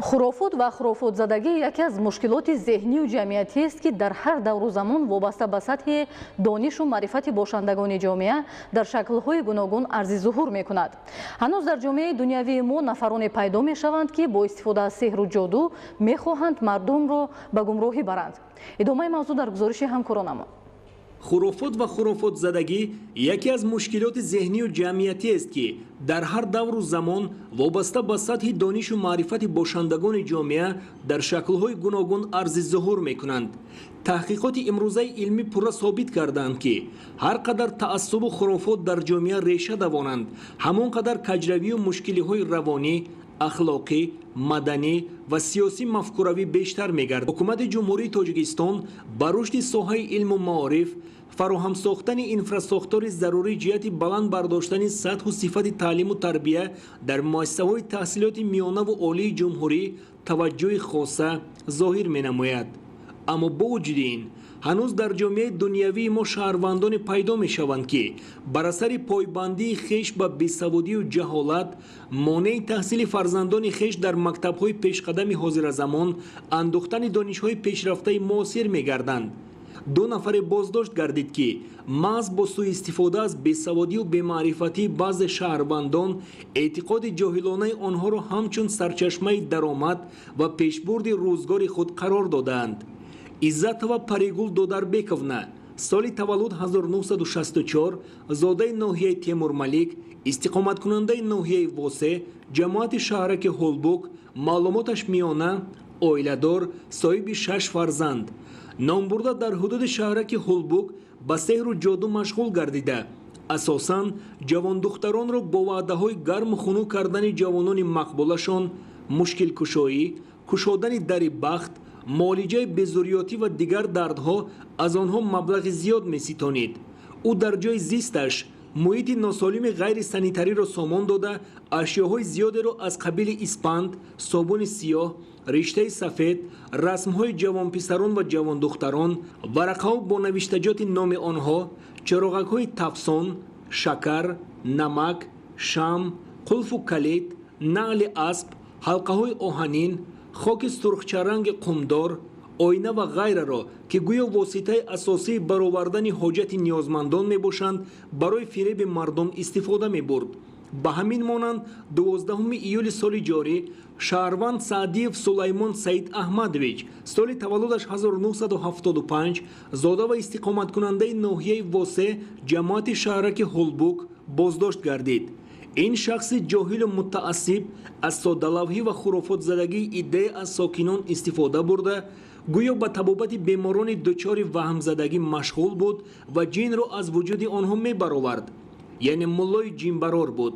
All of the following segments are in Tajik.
Хурофот ва хурофотзадагӣ яке аз мушкилоти зеҳнию ҷамъиятиест, ки дар ҳар давру замон вобаста ба сатҳи донишу маърифати бошандагони ҷомеа дар шаклҳои гуногун арзи зуҳур мекунад. Ҳанӯз дар ҷомеаи дунявии мо нафароне пайдо мешаванд, ки бо истифода аз сеҳру ҷоду мехоҳанд мардумро ба гумроҳӣ баранд. Идомаи мавзӯъ дар гузориши ҳамкоронамон. Хурофот ва хурофотзадагӣ яке аз мушкилоти зеҳнию ҷамъиятиест, ки дар ҳар давру замон вобаста ба сатҳи донишу маърифати бошандагони ҷомеа дар шаклҳои гуногун арзи зуҳур мекунанд. Таҳқиқоти имрӯзаи илмӣ пурра собит кардаанд, ки ҳар қадар таассубу хурофот дар ҷомеа реша давонанд, ҳамон қадар каҷравию мушкилиҳои равонӣ, ахлоқӣ, маданӣ ва сиёсӣ мафкуравӣ бештар мегардад. Ҳукумати Ҷумҳурии Тоҷикистон ба рушди соҳаи илму маориф, фароҳам сохтани инфрасохтори зарурӣ ҷиҳати баланд бардоштани сатҳу сифати таълиму тарбия дар муассисаҳои таҳсилоти миёнаву олии ҷумҳурӣ таваҷҷӯҳи хоса зоҳир менамояд. Аммо бо вуҷуди ин, ҳанӯз дар ҷомеаи дунявии мо шаҳрвандоне пайдо мешаванд, ки бар асари пойбандии хеш ба бесаводию ҷаҳолат монеи таҳсили фарзандони хеш дар мактабҳои пешқадами ҳозиразамон, андӯхтани донишҳои пешрафтаи муосир мегарданд. Ду нафаре боздошт гардид, ки маҳз бо сӯистифода аз бесаводию бемаърифатии баъзе шаҳрвандон эътиқоди ҷоҳилонаи онҳоро ҳамчун сарчашмаи даромад ва пешбурди рӯзгори худ қарор додаанд. Иззатова Паригул Додарбековна, соли таваллуд 1964, зодаи ноҳияи Темурмалик, истиқоматкунандаи ноҳияи Восе, ҷамоати шаҳраки Ҳулбук, маълумоташ миёна, оиладор, соҳиби шаш фарзанд. Номбурда дар ҳудуди шаҳраки Ҳулбук ба сеҳру ҷоду машғул гардида, асосан ҷавондухтаронро бо ваъдаҳои гарму хунук кардани ҷавонони мақбулашон, мушкилкушоӣ, кушодани дари бахт, муолиҷаи безурётӣ ва дигар дардҳо аз онҳо маблағи зиёд меситонид. Ӯ дар ҷои зисташ муҳити носолими ғайрисанитариро сомон дода, ашёҳои зиёдеро аз қабили испанд, собуни сиёҳ, риштаи сафед, расмҳои ҷавонписарон ва ҷавондухтарон, варақаҳо бо навиштаҷоти номи онҳо, чароғакҳои тафсон, шакар, намак, шам, қулфу калид, наъли асп, ҳалқаҳои оҳанин, хоки сурхчаранги қумдор, оина ва ғайраро, ки гӯё воситаи асосии баровардани ҳоҷати ниёзмандон мебошанд, барои фиреби мардум истифода мебурд. Ба ҳамин монанд, 12 июли соли ҷорӣ шаҳрванд Саъдиев Сулаймон Саид Аҳмадович, соли таваллудаш 1975, зода ва истиқоматкунандаи ноҳияи Восе, ҷамоати шаҳраки Ҳулбук боздошт гардид. Ин шахси ҷоҳилу мутаассиб аз соддалавҳӣ ва хурофотзадагии иддае аз сокинон истифода бурда, гӯё ба табобати беморони дучори ваҳмзадагӣ машғул буд ва ҷинро аз вуҷуди онҳо мебаровард, яъне муллои ҷинбарор буд.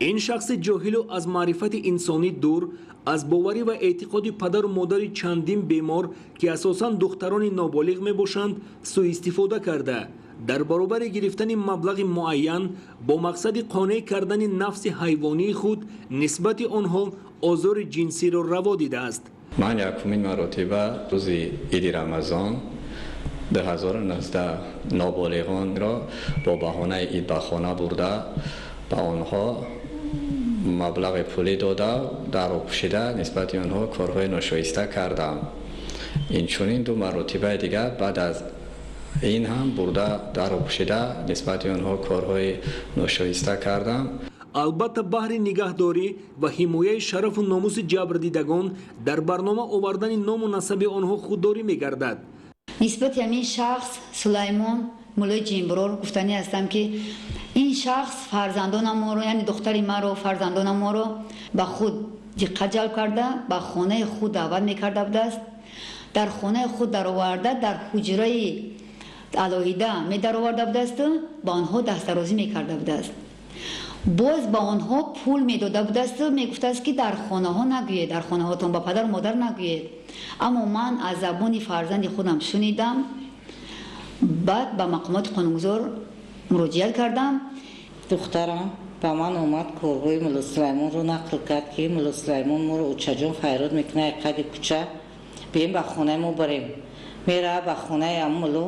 Ин шахси ҷоҳилу аз маърифати инсонӣ дур аз боварӣ ва эътиқоди падару модари чандин бемор, ки асосан духтарони ноболиғ мебошанд, сӯистифода карда, дар баробари гирифтани маблағи муайян бо мақсади қонеъ кардани нафси ҳайвонии худ нисбати онҳо озори ҷинсиро раво дидааст. Ман якумин маротиба рӯзи иди Рамазон 2019 ноболиғонро бо баҳонаи ид ба хона бурда, ба онҳо маблағи пулӣ дода, дарро пӯшида, нисбати онҳо корҳои ношоиста кардам. Инчунин ду маротибаи дигар баъд аз ин ҳам бурда, дарро пӯшида, нисбати онҳо корҳои ношоиста кардам. Албатта, баҳри нигаҳдорӣ ва ҳимояи шарафу номуси ҷабрдидагон дар барнома овардани ному насаби онҳо худдорӣ мегардад. Нисбати ҳамин шахс Сулаймон муллои ҷинбирор гуфтанӣ ҳастам, ки ин шахс фарзандонамонро, яъне духтари маро, фарзандонамонро ба худ диққат ҷалб карда, ба хонаи худ даъват мекарда будааст. Дар хонаи худ дароварда, дар ҳуҷраи алоҳида медароварда будааст, ба онҳо дастдарозӣ мекарда будааст. Боз ба онҳо пул медода будааст, мегуфтааст, ки дар хонаҳо нагӯед, дар хонаҳотон ба падару модар нагӯед. Аммо ман аз забони фарзанди худам шунидам, баъд ба мақомоти қонунгузор муроҷиат кардам. Духтарам ба ман омад, корҳои мулло Сулаймонро нақл кард, ки мулло Сулаймон моро очаҷон файрод мекунад, қади кӯча бием, ба хонаи мо барем. Меравад ба хонаи ам мулло,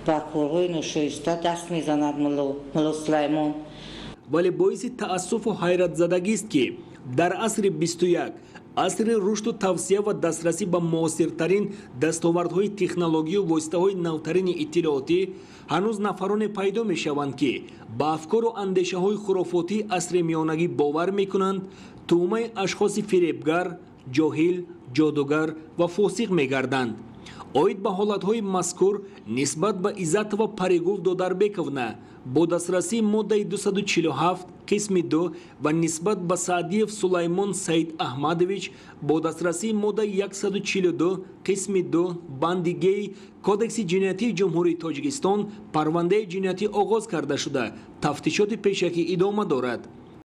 ба корҳои ношоиста даст мезанад мулло Сулаймон. Вале боиси таассуфу ҳайратзадагист, ки Дар асри 21, асри рушду тавсия ва дастрасӣ ба муосиртарин дастовардҳои технологию воситаҳои навтарини иттилоотӣ, ҳанӯз нафароне пайдо мешаванд, ки ба афкору андешаҳои хурофотии асри миёнагӣ бовар мекунанд, тӯъмаи ашхоси фиребгар, ҷоҳил, ҷодугар ва фосиқ мегарданд. Оид ба ҳолатҳои мазкур нисбат ба Иззатова Паригул Додарбековна бо дастрасии моддаи 247 қисми 2 ва нисбат ба Саъдиев Сулаймон Саид Аҳмадович бо дастрасии моддаи 142 қисми 2 банди г Кодекси ҷиноятии Ҷумҳурии Тоҷикистон парвандаи ҷиноятӣ оғоз карда шуда, тафтишоти пешакӣ идома дорад.